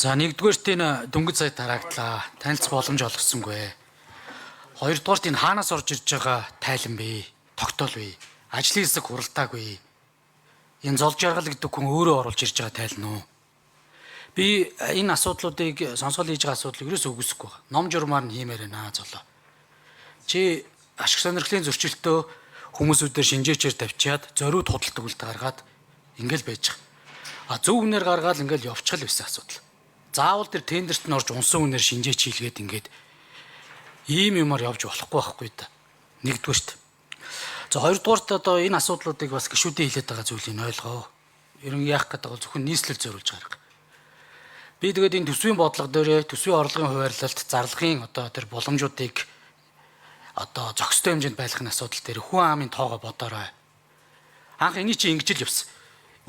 За, нэгдүгээрт энэ дөнгөж сая тараагдлаа. Танилцах боломж олгосонгүй. Хоёрдугаарт энэ хаанаас орж ирж байгаа тайлан бэ? Тогтоол вэ? Ажлын хэсэг хуралдаагүй. Энэ зол жаргал гэдэг хүн өөрөө оруулж ирж байгаа тайлан уу? Би энэ асуудлуудыг, сонсгол хийж байгаа асуудлыг ерөөсөө үгүйсэхгүй байна. Ном журмаар нь хиймээр байна, золоо. Чи ашиг сонирхлын зөрчилтөө хүмүүсүүдээр шинжээчээр тавьчаад зориуд худалдаг үлд гаргаад ингээл байж байгаа. А зөв үнээр гаргаад ингээл явчихл байсан асуудал. Заавал тэр тендерт нь орж унсан үнээр шинжээч хийлгээд ингээд ийм юмар явж болохгүй байхгүй да. Нэгдүгээрт. За, хоёрдугаарт одоо энэ асуудлуудыг бас гишүүдийн хэлээд байгаа зүйлийг ойлгоо. Ер нь яах гэдэг бол зөвхөн нийслэл зориулж гарга. Би тэгээд энэ төсвийн бодлого дээрээ төсвийн орлогын хуваарлалт, зарлагын одоо тэр боломжуудыг одоо зохистой хэмжээнд байлгах асуудал дээр хүн амын тоогоо бодоорой. Анх эний чи ингэж л явсан.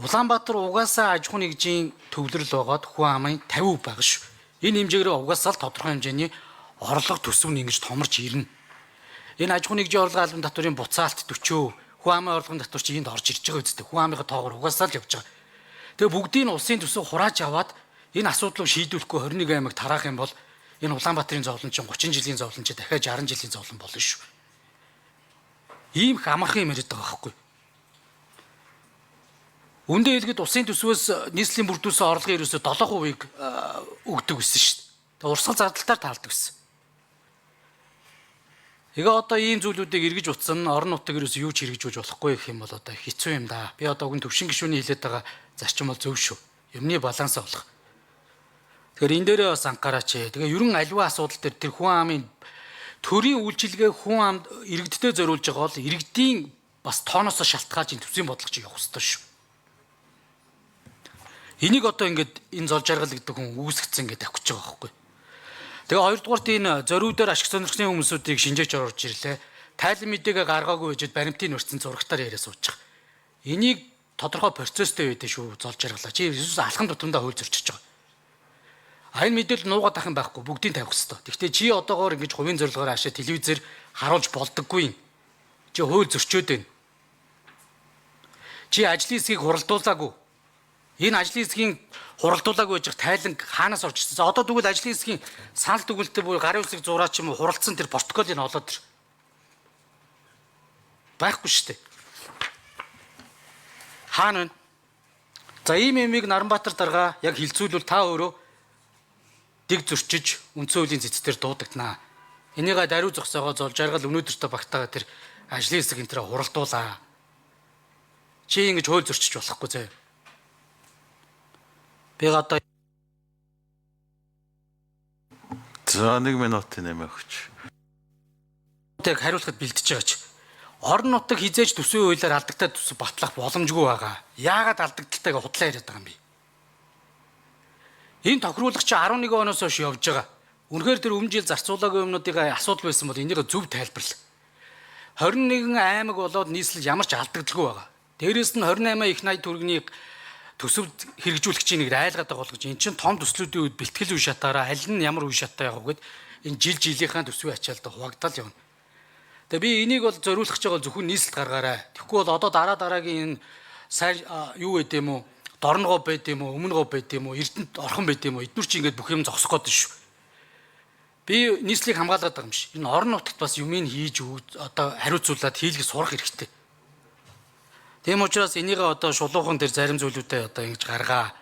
Улаанбаатар угаасаа аж ахуйн нэгжийн төвлөрөл байгаад хүн амын 50% байгаа шүү. Энэ хэмжээгээр угаасаа л тодорхой хэмжээний орлого төсөв нь ингэж томорч ирнэ. Энэ аж ахуйн нэгжийн орлогын албан татварын буцаалт 40%, хүн амын орлогын татвар чи энд орж ирж байгаа үстэй. Хүн амынхаа тоогоор угаасаа л явж байгаа. Тэгээ бүгдийг нь улсын төсөв хурааж аваад энэ асуудлыг шийдвэхгүй 21 аймаг тараах юм бол энэ Улаанбаатарын зовлон чинь 30 жилийн зовлон чи дахиад 60 жилийн зовлон болно шүү. Ийм их амархан юм яриад байгаа байхгүй. Үндэ хэлэхэд улсын төсвөөс нийслэлийн бүрдүүлсэн орлогын ерөөсөө 7%-ыг өгдөг гэсэн шүү дээ. Тэгээ урсгал зардалтаар таалдаг гэсэн. Тэгээ одоо ийм зүйлүүдийг эргэж утсан орон нутаг ерөөсөө юу ч хэрэгжүүлж болохгүй гэх юм бол одоо хэцүү юм да. Би одоо уг нь төвшин гишүүний хэлээд байгаа зарчим бол зөв шүү. Юмны баланс олох. Тэгэхээр энэ дээрээ бас анхаараач. Тэгээ ерөн аливаа асуудал дээр тэр хүн амын төрийн үйлчилгээ хүн амд иргэдтэй зориулж байгаа бол иргэдийн бас тооноосоо шалтгаалж энэ төсвийн бодлого чи явах ёстой шүү. Энийг одоо ингээд энэ зол жаргал гэдэг хүн үүсгэцэн ингээд авчих гэж байгаа байхгүй. Тэгээ хоёрдугаарт энэ зориудаар ашиг сонирхсны хүмүүсүүдийг шинжээч оруулж ирлээ. Тайлан мэдээгээ гаргаагүй байжид баримтын нүрцэн зурагтаар яриа суучих. Энийг тодорхой процесстэй байдаг шүү, зол жаргалаа. Чи ерөөсөө алхам тутамдаа хууль зөрчиж байгаа. А энэ мэдээлэл нуугаад ах юм байхгүй, бүгдийг тавих хэрэгтэй. Гэхдээ чи одоогоор ингэж хувийн зорилгоор ашиг телевизээр харуулж болдоггүй юм. Чи хууль зөрчөөд байна. Чи ажлын хэсгийг хуралдуулаагүй. Энэ ажлын хэсгийн хуралдуулаагүй байж тайлан хаанаас орж ирсэн? Одоо тэгвэл ажлын хэсгийн санал дүгнэлтээ буюу гарын үсэг зураа ч юм уу хуралдсан тэр протоколыг олоод ир. Байхгүй шүү дээ. Хаана вэ? За, ийм юмыг Наранбаатар дарга яг хилцүүлвэл та өөрөө дэг зөрчиж үндсэн хуулийн цэцээр дуудагданаа. Энийгээ даруй зогсоогоо зол жаргал өнөөдөртөө багтаага тэр ажлын хэсэг энэ тэрэ хуралдуулаа. Чи ингэж хууль зөрчиж болохгүй заяа. Би одоо За, 1 минутын нэмэх өгч. Яг хариулахад бэлдэж байгаа ч орон нутаг хизээж төсвийн хуулиар алдагтай төсөв батлах боломжгүй байгаа. Яагаад алдагдaltaйг худлаа яриад байгаа юм бэ? Энэ тохируулах чи 11 оноос хойш явж байгаа. Үнэхээр тэр өмнө жил зарцуулаагүй юмнуудыг асуудал байсан бол энийг зөв тайлбарла. 21 аймаг болоод нийслэл ямар ч алдагдaltaгүй байгаа. Дээрээс нь 28 их 80 төгрөгийн төсөв хэрэгжүүлэх чинь нэг айлгаад байгаа болгож эн чинь том төслүүдийн үед бэлтгэл үе шатаараа аль нь ямар үе шаттай явах гээд энэ жил жилийнхаа төсвийн ачаалдаа хуваагдал явна. Тэгээ би энийг бол зориулах гэж байгаа зөвхөн нийслэлд гаргаарай. Тэгэхгүй бол одоо дараа дараагийн энэ сайн юу байд юм уу? Дорногов байд юм уу? Өмнөгов байд юм уу? Эрдэнэт орхон байд юм уу? Эднүр чи ингээд бүх юм зогсох гээд шүү. Би нийслэлийг хамгаалаад байгаа юм шиг. Энэ орон нутагт бас юмыг хийж одоо хариуцуулаад хийлгэж сурах хэрэгтэй. Тийм учраас энийгээ одоо шулуухан дээр зарим зүйлүүдээ одоо ингэж гаргаа.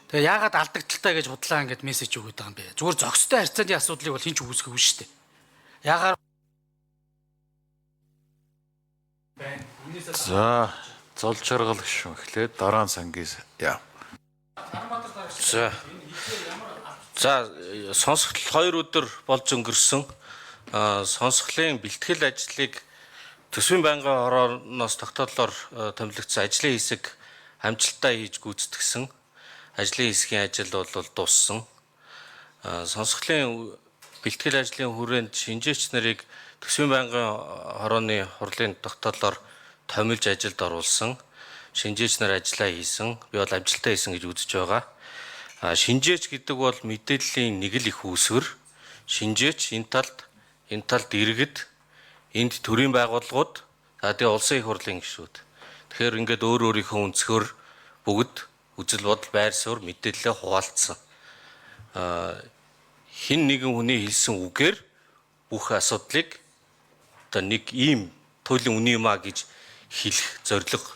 Тэгээ яагаад алдагдaltaй гэж худлаа ингээд мессеж өгöd байгаа юм бэ? Зүгээр зохистой харьцааны асуудлыг бол хэн ч үүсгэв шүү дээ. Яагаар За, зол жаргал гишүүн эхлээд дараа нь сангийн яа. За. За, сонсгол 2 өдөр болж өнгөрсөн. Сонсголын бэлтгэл ажлыг төсвийн байнгын хорооноос тогтоолоор томилогдсон ажлын хэсэг амжилттай хийж гүйцэтгсэн. Ажлын хэсгийн ажил бол дууссан. Сонсголын бэлтгэл ажлын хүрээнд шинжээч нарыг төсвийн байнгын хорооны хурлын тогтоолоор томилж ажилд оруулсан. Шинжээч нар ажиллаа хийсэн. Би бол амжилттай хийсэн гэж үзэж байгаа. Шинжээч гэдэг бол мэдээллийн нэг л их үүсвэр. Шинжээч энэ талд иргэд, энд төрийн байгууллагууд, за тэгээ улсын их хурлын гишүүд. Тэгэхээр ингээд өөр өөрийнхөө өнцгөр бүгд үзэл бодол, байр суурь, мэдээлэлээ хуваалцсан. Хэн нэгэн хүний хэлсэн үгээр бүх асуудлыг одоо нэг ийм туйлын үний юм а гэж хэлэх зорилго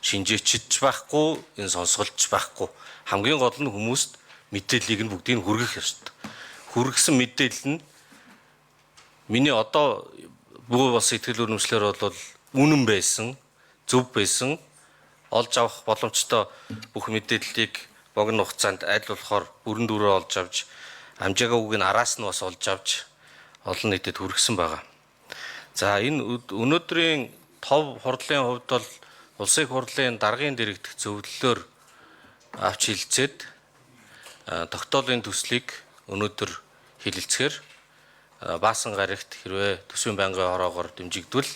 шинжээчж байхгүй, энэ сонсголж байхгүй. Хамгийн гол нь хүмүүст мэдээллийг нь бүгдийг нь хүргэх ёстой. Хүргэсэн мэдээлэл нь миний одоо бүү бас итгэл үнэмшлэр бол үнэн байсан, зөв байсан, олж авах боломжтой бүх мэдээллийг богино хугацаанд аль болохоор бүрэн дүүрээ олж авч, амжаагаа үг нь араас нь бас олж авч олон нийтэд хүргэсэн байгаа. За, энэ өнөөдрийн тов хурлын хувьд бол Улсын их хурлын даргын дэргэдэх зөвлөлөөр авч хилцээд тогтоолын төслийг өнөөдөр хэлэлцэхээр баасан гарагт хэрвээ төсвийн байнгын хороогоор дэмжигдвэл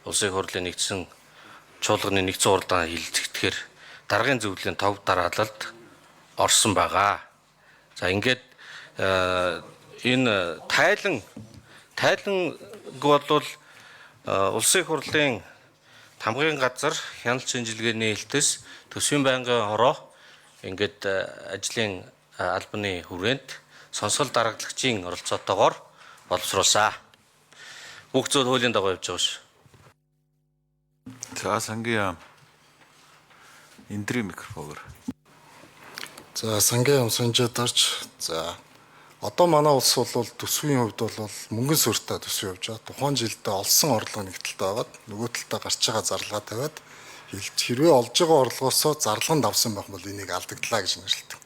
Улсын их хурлын нэгдсэн чуулганы нэгдсэн хурлаа хэлэлцэгдэхээр даргын зөвлөлийн тов дараалалд орсон байгаа. За, ингээд энэ тайланг бол Улсын их хурлын тамгын газар хяналт шинжилгээний хэлтэс төсвийн байнгын хороо ингээд ажлын албаны хүрээнд сонсгол дараглагчийн оролцоотойгоор боловсруулсан. Бүх зүйл хуулийн дагуу явж байгаа ш. За, сангийн яам. Эндрийн микрофоноор. За, сангийн яам сунжаад орч. За, одоо манай улс бол төсвийн хувьд бол мөнгөн суурьтай төсөв явж байгаа. Тухайн жилдээ олсон орлого нэг талдаа байгаад, нөгөө талдаа гарч байгаа зарлага тавиад хэрвээ олж байгаа орлогоосоо зарлага нь давсан байх бол энийг алдагдлаа гэж нэрлэдэг.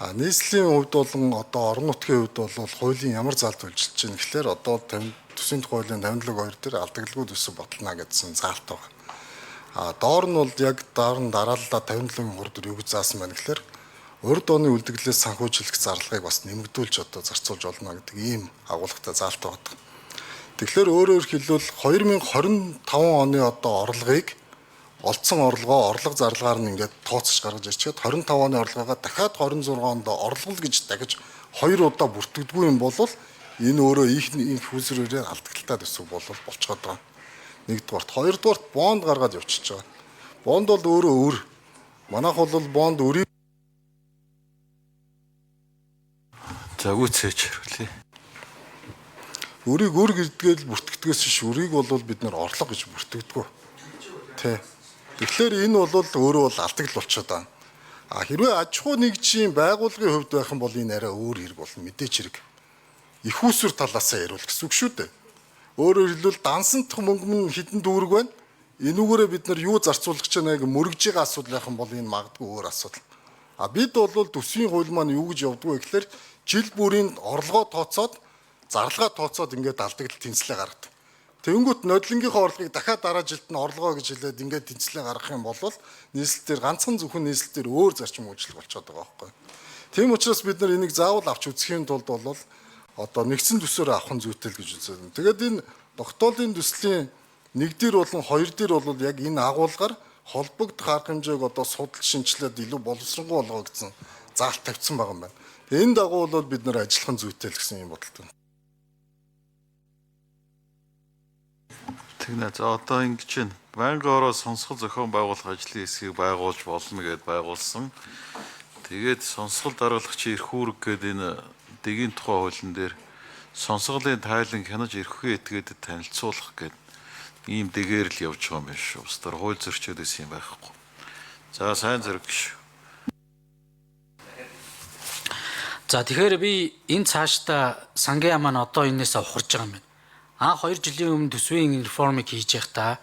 А нийслэлийн хувьд болон одоо орон нутгийн хувьд бол хуулийн ямар заалт үйлчилж байна гэхлээр одоо 50 төсвийн тухай хуулийн 57-2 дээр алдагдлгүй төсөв батлана гэсэн заалт байгаа. А доор нь бол яг доор нь дараалалаа 57-ын 3 дээр юу гэж заасан байна гэхлээр урд оны үлдэгдлээс санхүүжүүлэх зарлагыг бас нэмэгдүүлж одоо зарцуулж болно гэдэг ийм агуулгатай заалт байгаа. Тэгэхээр өөрөөр хэлбэл 2025 оны одоо орлогыг олдсон орлогоо орлого зарлагаар нь ингээд тооцож гаргаж ирчээд 25 оны орлогоогоо дахиад 26 онд орлого гэж дахиж хоёр удаа бүртгэдэггүй юм бол энэ өөрөө их хүсрээрээ алдагдaltaй төсөв бол болцоод байгаа. Нэгдүгээрт, хоёрдугаарт бонд гаргаад явчихж байгаа. Бонд бол өөрөө өр. Манайх бол бонд өрийг За, гүйцээж хариулъя. Өрийг өр гэдгээл бүртгэдгээс биш, өрийг бол бид нар орлого гэж бүртгэдэггүй. Тэ. Тэгэхээр энэ бол өөрөө бол алдагдал болчиход байна. А хэрвээ аж ахуй нэгжийн байгууллагын хувьд байх юм бол энэ арай өөр хэрэг болно, мэдээч хэрэг. Их усүр талаасаа яриул гэсэн үг шүү дээ. Өөрөөр хэлбэл дансандах мөнгө нь хэдэн төгрөг байна? Энүүгээрээ бид нар юу зарцуулах гэж байна гэх мөргөж байгаа асуудал байх юм бол энэ магадгүй өөр асуудал. А бид бол төсвийн хууль маань юу гэж явдгүй гэхээр жил бүрийн орлогоо тооцоод, зарлага тооцоод ингээд алдагдал тэнцлээ гаргадаг. Тэнгүүт нодлонгийнхоо орлогыг дахиад дараа жилд нь орлогоо гэж хэлээд ингээд тэнцлээ гаргах юм бол нийслэл дээр ганцхан зөвхөн нийслэл дээр өөр зарчим үйлчлэх болчиход байгаа байхгүй. Тийм учраас бид нар энийг заавал авч үзэхийн тулд бол одоо нэгдсэн төсөөр авах нь зүйтэй л гэж үзсэн. Тэгээд энэ тогтоолын төслийн нэг дээр болон хоёр дээр бол яг энэ агуулгаар холбогдох арга хэмжээг одоо судалж шинчлээд илүү боловсронгуй болгоо гэсэн заалт тавьсан байгаа юм байна. Энэ дагуу бол бид нар ажиллах нь зүйтэй л гэсэн юм бодолтой. Тэгнэ. За, одоо ингэж байна. Байнгын ороо сонсгол зохион байгуулах ажлын хэсгийг байгуулж болно гэд байгуулсан. Тэгээд сонсгол даруулагчийн эрх үүрэг гээд энэ дэгийн тухай хуулийн дээр сонсголын тайлан хянаж эрхээ этгээдэд танилцуулах гээд ийм дэгээр л явж байгаа юм байна шүү. Бусдаар хууль зөрчөөд байсан юм байхгүй. За, сайн зэрэг гişүү. За, тэгэхээр би энэ цаашдаа сангийн яам маань одоо энээсээ ухарж байгаа юм байна. Анх 2 жилийн өмнө төсвийн реформыг хийж байхдаа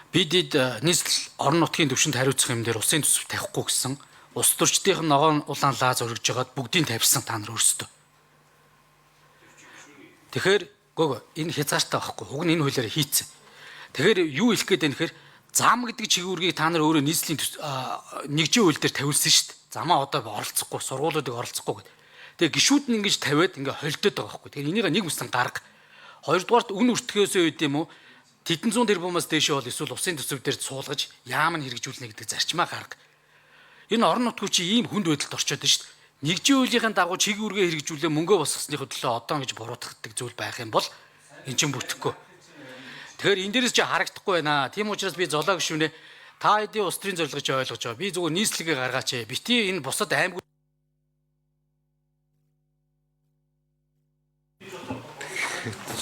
бид нийслэл орон нутгийн түвшинд хариуцах юм дээр улсын төсөв тавихгүй гэсэн улс төрчдийнх нь ногоон улаан лаа зөргөж жагаад бүгдийг тавьсан та нар өөрсдөө. Тэгэхээр гөө энэ хязгаартай байхгүй. Уг нь энэ хуулиар хийцэн. Тэгэхээр юу хэлэх гээд байна гэхээр зам гэдэг чиглэлийг та нар өөрөө нийслэлийн нэгжийн хууль дээр тавиулсан шүү дээ. Замаа одоо оролцохгүй, сургуулиудыг оролцохгүй гэдэг. Тэгээ гişүүд нь ингэж тавиад ингээ холдоод байгаа байхгүй. Тэгэхээр энийг нэг үсэн гарга. Хоёрдугаарт үн өртгөөсөө үүд юм уу? Тэдэн зуун тэрбумаас дээшээ бол эсвэл улсын төсөв дээр суулгаж яам нь хэрэгжүүлнэ гэдэг зарчмаа гарга. Энэ орон нутгүй чи ийм хүнд байдалд орчод шүү дээ. Нэгжийн хуулийн дагуу чиг үүргээ хэрэгжүүлээ мөнгөө босгосныхоо төлөө одоо ингэж буруутгах зүйл байх юм бол эн чинь бүтэхгүй. Тэгэхээр энэ дээрээс чи харагдахгүй байна. Тийм учраас би золоо гişүнэ та хэдийн улс төрийн зорилгыг чи ойлгож байгаа. Би зүгээр нийслэгээ гаргаач. Бити энэ бусад аймагуд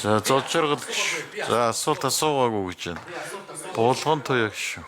За, золжиргал гэх. За, асуулт асуугаагүй гэж байна. Булган туяа гэх.